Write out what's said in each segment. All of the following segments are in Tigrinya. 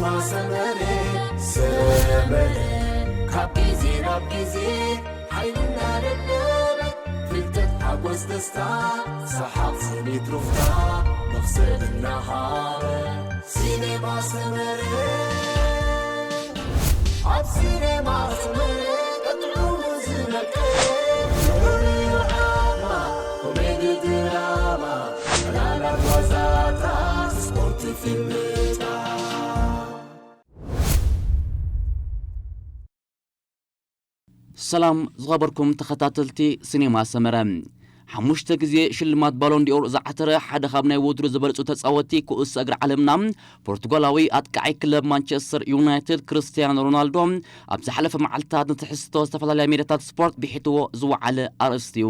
ሰመረ ሰመረ ካብ ግዜ ናብ ግዜ ሓይልና ደደበ ፍልጠት ሓጎስ ደስታ ሰሓቕ ስኒት ሩፍታ መኽሰብ እናሃበ ሲኔማ ሰመረ ኣብ ሲኔማ ሰመረ ቀጥዑ ዝነቀ ኮሜዲ ድራማ ዕላላት ዋዛታት ስፖርት ፊልምታት ሰላም ዝኸበርኩም ተኸታተልቲ ሲኔማ ሰመረ። ሓሙሽተ ግዜ ሽልማት ባሎን ዲኦር ዝዓተረ ሓደ ካብ ናይ ወትሩ ዝበለጹ ተጻወቲ ኩዕሶ እግሪ ዓለምና ፖርቱጋላዊ ኣጥቃዓይ ክለብ ማንቸስተር ዩናይትድ ክርስቲያኖ ሮናልዶ ኣብ ዝሓለፈ መዓልታት ንትሕዝቶ ዝተፈላለያ ሜዳታት ስፖርት ብሒትዎ ዝወዓለ ኣርእስቲ እዩ።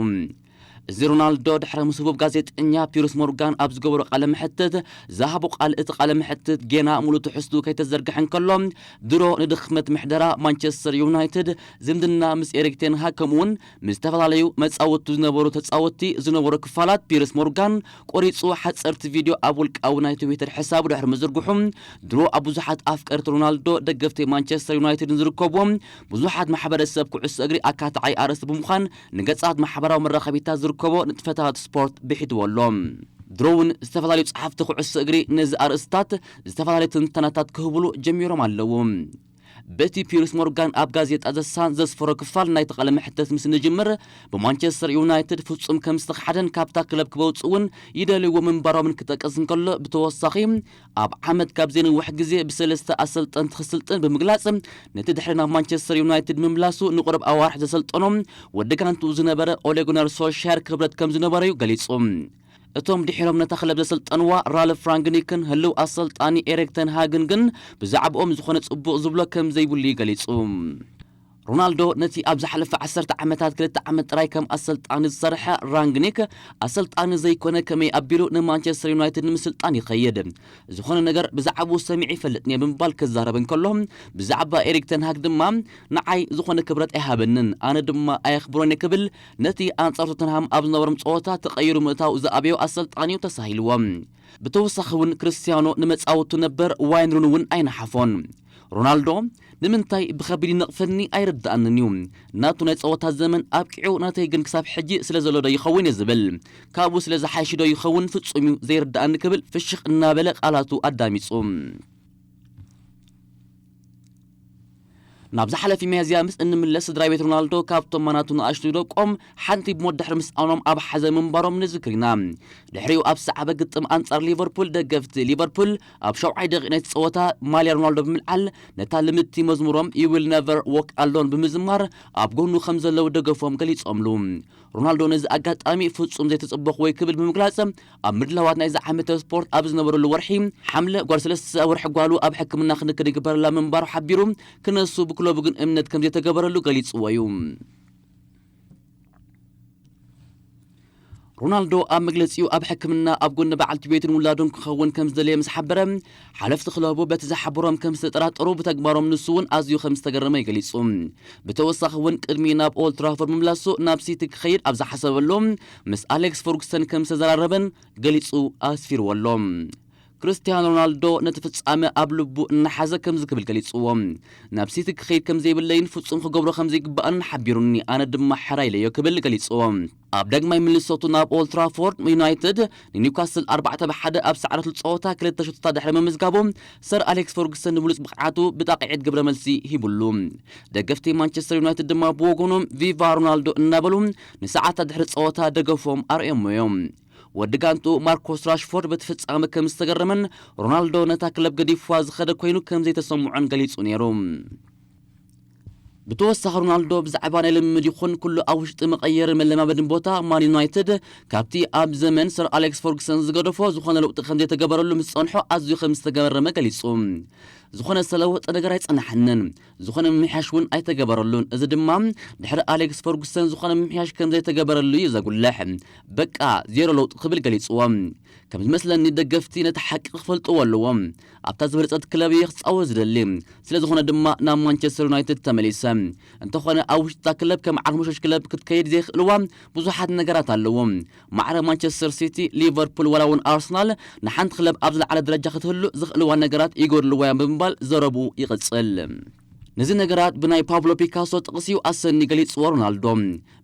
እዚ ሮናልዶ ድሕሪ ምስ ህቡብ ጋዜጠኛ ፒርስ ሞርጋን ኣብ ዝገበሮ ቃለ መሕትት ዝሃቦ ቃል፣ እቲ ቃለ መሕትት ጌና ሙሉእ ትሕዝቱ ከይተዘርግሐ እንከሎ፣ ድሮ ንድኽመት ምሕደራ ማንቸስተር ዩናይትድ፣ ዝምድና ምስ ኤሪክ ቴን ሃግ ከምኡውን ምስ ዝተፈላለዩ መጻወቱ ዝነበሩ ተጻወቲ ዝነበሩ ክፋላት ፒርስ ሞርጋን ቆሪጹ ሓጸርቲ ቪድዮ ኣብ ውልቃዊ ናይ ትዊተር ሕሳቡ ድሕሪ ምዝርግሑ፣ ድሮ ኣብ ብዙሓት ኣፍቀርቲ ሮናልዶ ደገፍቲ ማንቸስተር ዩናይትድን ዝርከብዎም ብዙሓት ማሕበረሰብ ኩዕሶ እግሪ ኣካታዓይ ኣርእስቲ ብምዃን ንገጻት ማሕበራዊ መራኸቢታት ዝርከቦ ንጥፈታት ስፖርት ብሒትዎ ኣሎ። ድሮ እውን ዝተፈላለዩ ጸሓፍቲ ኩዕሶ እግሪ ነዚ ኣርእስታት ዝተፈላለዩ ትንተናታት ክህብሉ ጀሚሮም ኣለዉ። በቲ ፒርስ ሞርጋን ኣብ ጋዜጣ ዘሳን ዘስፈሮ ክፋል ናይቲ ቃለ መሕተት ምስ ንጅምር፣ ብማንቸስተር ዩናይትድ ፍጹም ከም ዝተኻሕደን ካብታ ክለብ ክበውጽእ እውን ይደልይዎ ምንባሮምን ክጠቅስ እንከሎ፣ ብተወሳኺ ኣብ ዓመት ካብ ዘይነውሕ ግዜ ብሰለስተ ኣሰልጠንቲ ክስልጥን ብምግላጽ፣ ነቲ ድሕሪ ናብ ማንቸስተር ዩናይትድ ምምላሱ ንቁሩብ ኣዋርሕ ዘሰልጠኖ ወዲ ጋንቱ ዝነበረ ኦሌ ጉናር ሶልሻየር ክብረት ከም ዝነበረዩ ገሊጹ። እቶም ድሒሮም ነታ ክለብ ዘሰልጠንዋ ራልፍ ራንግኒክን ህልው ኣሰልጣኒ ኤሪክ ተን ሃግን ግን ብዛዕባኦም ዝኾነ ጽቡቕ ዝብሎ ከም ዘይብሉ እዩ ገሊጹ። ሮናልዶ ነቲ ኣብ ዝሓለፈ ዓሰርተ ዓመታት ክልተ ዓመት ጥራይ ከም ኣሰልጣኒ ዝሰርሐ ራንግኒክ፣ ኣሰልጣኒ ዘይኮነ ከመይ ኣቢሉ ንማንቸስተር ዩናይትድ ንምስልጣን ይኸይድ? ዝኾነ ነገር ብዛዕባኡ ሰሚዐ ይፈልጥን እየ ብምባል ክዛረብ እንከሎ፣ ብዛዕባ ኤሪክ ተን ሃግ ድማ ንዓይ ዝኾነ ክብረት ኣይሃበንን፣ ኣነ ድማ ኣየኽብሮን እየ ክብል ነቲ ኣንጻር ቶተንሃም ኣብ ዝነበሮም ጸወታ ተቐይሩ ምእታው ዝኣበዮ ኣሰልጣኒኡ ተሳሂልዎ። ብተወሳኺ እውን ክርስቲያኖ ንመጻወቱ ነበር ዋይን ሩኒ እውን ኣይነሓፎን። ሮናልዶ ንምንታይ ብኸቢድ ይነቕፈኒ ኣይርድኣንን እዩ። ናቱ ናይ ጸወታ ዘመን ኣብቂዑ፣ ናተይ ግን ክሳብ ሕጂ ስለ ዘሎ ዶ ይኸውን እየ ዝብል። ካብኡ ስለ ዝሓይሽ ዶ ይኸውን ፍጹም እዩ ዘይርድኣኒ ክብል ፍሽኽ እናበለ ቃላቱ ኣዳሚጹ። ናብ ዝሓለፊ ሚያዝያ ምስ እንምለስ፣ ስድራ ቤት ሮናልዶ ካብቶም ማናቱ ንኣሽቱ ደቆም ሓንቲ ብሞት ድሕሪ ምስኣኖም ኣብ ሓዘን ምንባሮም ንዝክር ኢና። ድሕሪኡ ኣብ ዝሰዓበ ግጥም ኣንጻር ሊቨርፑል፣ ደገፍቲ ሊቨርፑል ኣብ ሻውዓይ ደቂቕ ናይቲ ጸወታ ማልያ ሮናልዶ ብምልዓል፣ ነታ ልምድቲ መዝሙሮም You Will Never Walk Alone ብምዝማር ኣብ ጎኑ ከም ዘለዉ ደገፎም ገሊጾምሉ። ሮናልዶ ነዚ ኣጋጣሚ ፍጹም ዘይተጸበኽዎ ክብል ብምግላጽ፣ ኣብ ምድላዋት ናይዚ ዓመተ ስፖርት ኣብ ዝነበረሉ ወርሒ ሓምለ ጓል ሰለስተ ወርሒ ጓሉ ኣብ ሕክምና ክንክን ይግበረላ ምንባሩ ሓቢሩ፣ ክነሱ ብክለቡ ግን እምነት ከም ዘይተገበረሉ ገሊጽዎ እዩ። ሮናልዶ ኣብ መግለጺኡ ኣብ ሕክምና ኣብ ጎኒ በዓልቲ ቤቱን ውላዱን ክኸውን ከም ዝደለየ ምስ ሓበረ፣ ሓለፍቲ ክለቡ በቲ ዝሓበሮም ከም ዝተጠራጠሩ ብተግባሮም ንሱ እውን ኣዝዩ ከም ዝተገረመ ገሊጹ። ብተወሳኺ እውን ቅድሚ ናብ ኦልድ ትራፎርድ ምምላሱ ናብ ሲቲ ክኸይድ ኣብ ዝሓሰበሉ ምስ ኣሌክስ ፈርጉሰን ከም ዝተዘራረበን ገሊጹ ኣስፊርዎ ኣሎ። ክርስቲያኖ ሮናልዶ ነቲ ፍጻመ ኣብ ልቡ እናሓዘ ከምዚ ክብል ገሊጽዎ። ናብ ሲቲ ክኸይድ ከም ዘይብለይን ፍጹም ክገብሮ ከም ዘይግባእን ሓቢሩኒ፣ ኣነ ድማ ሕራይ ኢለዮ ክብል ገሊጽዎ። ኣብ ዳግማይ ምልሶቱ ናብ ኦልድ ትራፎርድ ዩናይትድ ንኒውካስል ኣርባዕተ ብ ሓደ ኣብ ዝዓረትሉ ጸወታ ክልተ ሸቶታት ድሕሪ ምምዝጋቡ፣ ሰር ኣሌክስ ፈርጉሰን ንብሉጽ ብቕዓቱ ብጣቕዒት ግብረ መልሲ ሂቡሉ። ደገፍቲ ማንቸስተር ዩናይትድ ድማ ብወገኖም ቪቫ ሮናልዶ እናበሉ ንሰዓታት ድሕሪ ጸወታ ደገፎም ኣርእዮሞ እዮም። ወዲ ጋንቱ ማርኮስ ራሽፎርድ በቲ ፍጻመ ከም ዝተገረመን ሮናልዶ ነታ ክለብ ገዲፍዋ ዝኸደ ኮይኑ ከም ዘይተሰምዖን ገሊጹ ነይሩ። ብተወሳኺ ሮናልዶ ብዛዕባ ናይ ልምምድ ይኹን ኩሉ ኣብ ውሽጢ መቐየሪ መለማመድን ቦታ ማን ዩናይትድ ካብቲ ኣብ ዘመን ሰር ኣሌክስ ፈርጉሰን ዝገደፎ ዝኾነ ለውጢ ከም ዘይተገበረሉ ምስ ጸንሖ ኣዝዩ ከም ዝተገረመ ገሊጹ። ዝኾነ ዝተለወጠ ነገር ኣይጸናሓንን፣ ዝኾነ ምምሕያሽ እውን ኣይተገበረሉን። እዚ ድማ ድሕሪ ኣሌክስ ፈርጉሰን ዝኾነ ምምሕያሽ ከም ዘይተገበረሉ እዩ ዘጉልሕ። በቃ ዜሮ ለውጢ ክብል ገሊጽዎ። ከም ዝመስለኒ ደገፍቲ ነቲ ሓቂ ክፈልጥዎ ኣለዎም። ኣብታ ዝበለጸት ክለብ እየ ክጻወት ዝደሊ። ስለ ዝኾነ ድማ ናብ ማንቸስተር ዩናይትድ ተመሊሰ። እንተኾነ ኣብ ውሽጥታ ክለብ ከም ዓርሞሾሽ ክለብ ክትከይድ ዘይኽእልዋ ብዙሓት ነገራት ኣለዎም። ማዕረ ማንቸስተር ሲቲ፣ ሊቨርፑል ዋላ እውን ኣርሰናል ንሓንቲ ክለብ ኣብ ዝለዓለ ደረጃ ክትህሉ ዝኽእልዋ ነገራት ይጎድልዋ እዮም ብምባል ብምባል ዘረብኡ ይቕጽል። ነዚ ነገራት ብናይ ፓብሎ ፒካሶ ጥቕሲ'ዩ ኣሰኒ ገሊጽዎ ሮናልዶ።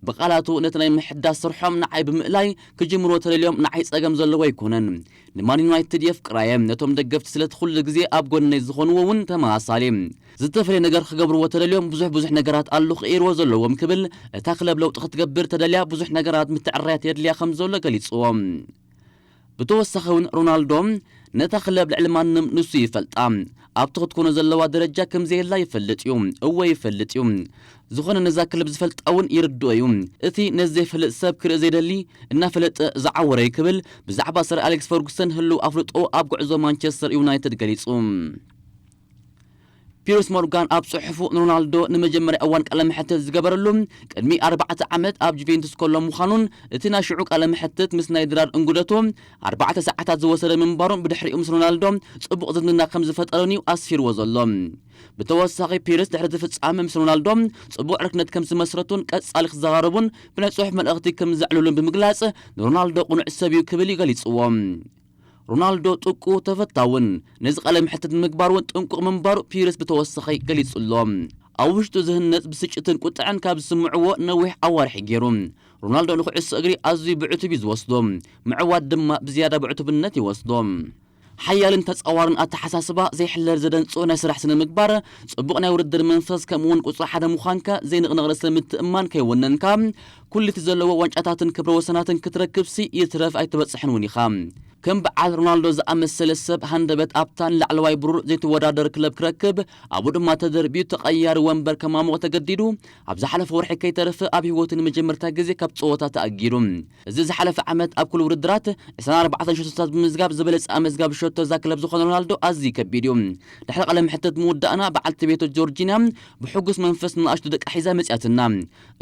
ብቓላቱ ነቲ ናይ ምሕዳስ ስርሖም ንዓይ ብምእላይ ክጅምርዎ ተደልዮም ንዓይ ጸገም ዘለዎ ኣይኮነን። ንማን ዩናይትድ የፍቅራየ፣ ነቶም ደገፍቲ ስለቲ ኩሉ ግዜ ኣብ ጎነይ ዝኾንዎ እውን ተመሳሳሊ። ዝተፈለየ ነገር ክገብርዎ ተደልዮም ብዙሕ ብዙሕ ነገራት ኣሉ ክቕይርዎ ዘለዎም ክብል፣ እታ ክለብ ለውጢ ክትገብር ተደልያ ብዙሕ ነገራት ምትዕርራያት የድልያ ከም ዘሎ ገሊጽዎ። ብተወሳኺ እውን ሮናልዶ ነታ ክለብ ልዕሊ ማንም ንሱ ይፈልጣ። ኣብቲ ክትኮኖ ዘለዋ ደረጃ ከም ዘየላ ይፈልጥ እዩ። እወ ይፈልጥ እዩ። ዝኾነ ነዛ ክለብ ዝፈልጣ እውን ይርድኦ እዩ። እቲ ነዚ ዘይፈልጥ ሰብ ክርኢ ዘይደሊ እናፈለጠ ዝዓወረ እዩ ክብል ብዛዕባ ሰር ኣሌክስ ፈርጉሰን ህልው ኣፍልጦ ኣብ ጉዕዞ ማንቸስተር ዩናይትድ ገሊጹ። ፒርስ ሞርጋን ኣብ ጽሑፉ ንሮናልዶ ንመጀመርያ እዋን ቃለ መሕትት ዝገበረሉ ቅድሚ ኣርባዕተ ዓመት ኣብ ጁቬንቱስ ከሎ ምዃኑን እቲ ናይ ሽዑ ቃለ መሕትት ምስ ናይ ድራር እንጉደቶ ኣርባዕተ ሰዓታት ዝወሰደ ምንባሩን ብድሕሪኡ ምስ ሮናልዶ ጽቡቕ ዝምድና ከም ዝፈጠረን እዩ ኣስፊርዎ ዘሎ። ብተወሳኺ ፒርስ ድሕሪ እቲ ፍጻመ ምስ ሮናልዶ ጽቡቕ ዕርክነት ከም ዝመስረቱን ቀጻሊ ክዘራረቡን ብናይ ጽሑፍ መልእኽቲ ከም ዘዕልሉን ብምግላጽ ንሮናልዶ ቅኑዕ ሰብ እዩ ክብል እዩ ገሊጽዎ። ሮናልዶ ጥቁ ተፈታውን ነዚ ቃለ መሕትት ንምግባር እውን ጥንቁቕ ምንባሩ ፒርስ ብተወሳኺ ገሊጹ ኣሎ። ኣብ ውሽጡ ዝህነጽ ብስጭትን ቁጥዐን ካብ ዝስምዕዎ ነዊሕ ኣዋርሒ ገይሩ። ሮናልዶ ንኩዕሶ እግሪ ኣዝዩ ብዕቱብ እዩ ዝወስዶ። ምዕዋት ድማ ብዝያዳ ብዕቱብነት ይወስዶ። ሓያልን ተጻዋርን ኣተሓሳስባ ዘይሕለል ዘደንጽኦ ናይ ስራሕ ስነ ምግባር፣ ጽቡቕ ናይ ውድድር መንፈስ ከምኡ እውን ቁጽሪ ሓደ ምዃንካ ዘይንቕነቕ ርእሰ ምትእምማን ከይወነንካ ኩሉ እቲ ዘለዎ ዋንጫታትን ክብረ ወሰናትን ክትረክብሲ ይትረፍ ኣይትበጽሕን እውን ኢኻ። ከም በዓል ሮናልዶ ዝኣመሰለ ሰብ ሃንደበት ኣብታ ንላዕለዋይ ብሩር ዘይትወዳደር ክለብ ክረክብ ኣብኡ ድማ ተደርቢዩ ተቐያሪ ወንበር ከማሙቕ ተገዲዱ ኣብ ዝሓለፈ ወርሒ ከይተረፈ ኣብ ህይወቱ ንመጀመርታ ግዜ ካብ ጸወታ ተኣጊዱ። እዚ ዝሓለፈ ዓመት ኣብ ኩሉ ውድድራት ዕስራን ኣርባዕተን ሸቶታት ብምዝጋብ ዝበለጸ ኣመዝጋቢ ሸቶ እዛ ክለብ ዝኾነ ሮናልዶ ኣዝዩ ከቢድ እዩ። ድሕሪ ቃለ መሕትት ምውዳእና በዓልቲ ቤቱ ጆርጂና ብሕጉስ መንፈስ ንኣሽቱ ደቃ ሒዛ መጽያትና።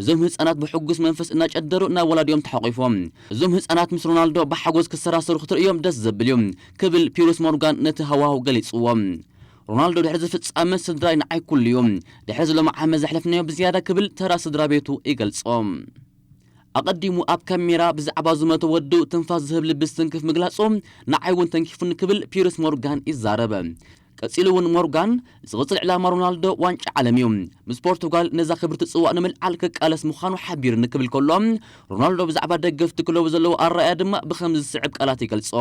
እዞም ህጻናት ብሕጉስ መንፈስ እናጨደሩ ናብ ወላዲኦም ተሓቂፎም። እዞም ህጻናት ምስ ሮናልዶ ብሓጎስ ክሰራሰሩ ክትርእዮም ደስ ዘብል እዩ ክብል ፒሩስ ሞርጋን ነቲ ሃዋህው ገሊጽዎ። ሮናልዶ ድሕሪ ዝፍጻመ ስድራይ ንዓይ ኩሉ እዩ። ድሕሪ እዚ ሎሚ ዓመት ዘሕለፍናዮ ብዝያዳ ክብል ተራ ስድራ ቤቱ ይገልጾ። ኣቐዲሙ ኣብ ካሜራ ብዛዕባ ዝመተ ወዱ ትንፋስ ዝህብ ልቢ ዝትንክፍ ምግላጹ ንዓይ እውን ተንኪፉኒ ክብል ፒሩስ ሞርጋን ይዛረብ። ቀጺሉ እውን ሞርጋን ዝቕጽል ዕላማ ሮናልዶ ዋንጫ ዓለም እዩ። ምስ ፖርቱጋል ነዛ ክብርቲ ጽዋእ ንምልዓል ክቃለስ ምዃኑ ሓቢሩኒ ክብል ከሎ ሮናልዶ ብዛዕባ ደገፍቲ ክለቡ ዘለዎ ኣረኣእያ ድማ ብኸምዚ ዝስዕብ ቃላት ይገልጾ።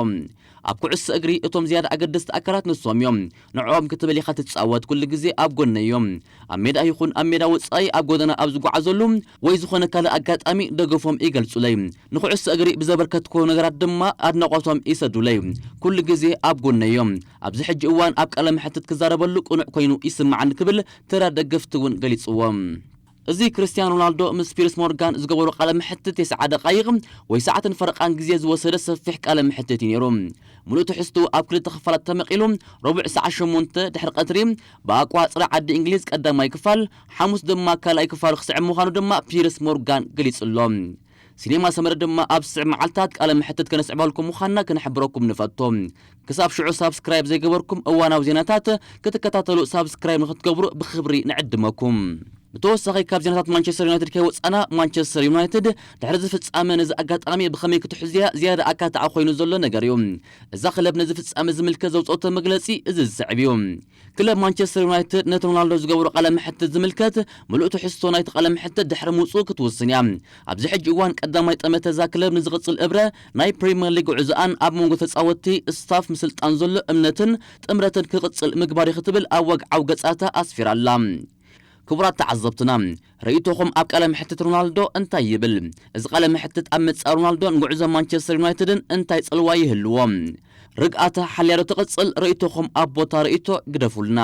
ኣብ ኩዕሶ እግሪ እቶም ዝያዳ ኣገደስቲ ኣካላት ንሶም እዮም። ንዕኦም ክትብል ኢኻ ትጻወት፣ ኩሉ ግዜ ኣብ ጎነይ እዮም። ኣብ ሜዳ ይኹን ኣብ ሜዳ ወጻኢ ኣብ ጎደና ኣብ ዝጓዓዘሉ ወይ ዝኾነ ካልእ ኣጋጣሚ ደገፎም ይገልጹለይ። ንኩዕሶ እግሪ ብዘበርከትኩዎ ነገራት ድማ ኣድናቖቶም ይሰዱለይ። ኩሉ ግዜ ኣብ ጎነይ እዮም። ኣብዚ ሕጂ እዋን ኣብ ቃለ መሕትት ክዛረበሉ ቅኑዕ ኮይኑ ይስምዓኒ ክብል ተራ ደገፍቲ እውን ገሊጽዎም። እዚ ክርስቲያን ሮናልዶ ምስ ፒርስ ሞርጋን ዝገበሮ ቃለ መሕትት የስዓ ደቃይቕ ወይ ሰዓትን ፈረቓን ግዜ ዝወሰደ ሰፊሕ ቃለ መሕትት እዩ ነይሩ። ሙሉእ ትሕዝትኡ ኣብ ክልተ ክፋላት ተመቒሉ ረቡዕ ሰዓት ሸሞንተ ድሕሪ ቀትሪ ብኣቋጽራ ዓዲ እንግሊዝ ቀዳማይ ክፋል፣ ሓሙስ ድማ ካልኣይ ክፋሉ ክስዕብ ምዃኑ ድማ ፒርስ ሞርጋን ገሊጹ ኣሎ። ሲኔማ ሰመረ ድማ ኣብ ዝስዕብ መዓልታት ቃለ መሕትት ከነስዕበልኩም ምዃንና ክንሕብረኩም ንፈቱ። ክሳብ ሽዑ ሳብስክራይብ ዘይገበርኩም እዋናዊ ዜናታት ክትከታተሉ ሳብስክራይብ ንክትገብሩ ብክብሪ ንዕድመኩም። ብተወሳኺ ካብ ዜናታት ማንቸስተር ዩናይትድ ከይወጻና ማንቸስተር ዩናይትድ ድሕሪ እዚ ፍጻመ ነዚ ኣጋጣሚ ብኸመይ ክትሕዝያ ዝያዳ ኣካታዒ ኮይኑ ዘሎ ነገር እዩ። እዛ ክለብ ነዚ ፍጻመ ዝምልከት ዘውጸኦቶ መግለጺ እዚ ዝስዕብ እዩ። ክለብ ማንቸስተር ዩናይትድ ነቲ ሮናልዶ ዝገበሮ ቃለ መሕትት ዝምልከት ምሉእ ትሕዝቶ ናይቲ ቃለ መሕትት ድሕሪ ምውጽኡ ክትውስን እያ። ኣብዚ ሕጂ እዋን ቀዳማይ ጠመተ እዛ ክለብ ንዝቕጽል እብረ ናይ ፕሪምየር ሊግ ጉዕዞኣን ኣብ መንጎ ተጻወትቲ፣ ስታፍ፣ ምስልጣን ዘሎ እምነትን ጥምረትን ክቕጽል ምግባር እዩ ክትብል ኣብ ወግዓዊ ገጻታ ኣስፊራ ኣላ። ክቡራት ተዓዘብትና፣ ርእይቶኹም ኣብ ቃለ መሕትት ሮናልዶ እንታይ ይብል? እዚ ቃለ መሕትት ኣብ መጻኢ ሮናልዶን ጉዕዞ ማንቸስተር ዩናይትድን እንታይ ጽልዋ ይህልዎ? ርግኣታ ሓልያ ዶ ትቕጽል? ርእይቶኹም ኣብ ቦታ ርእይቶ ግደፉልና።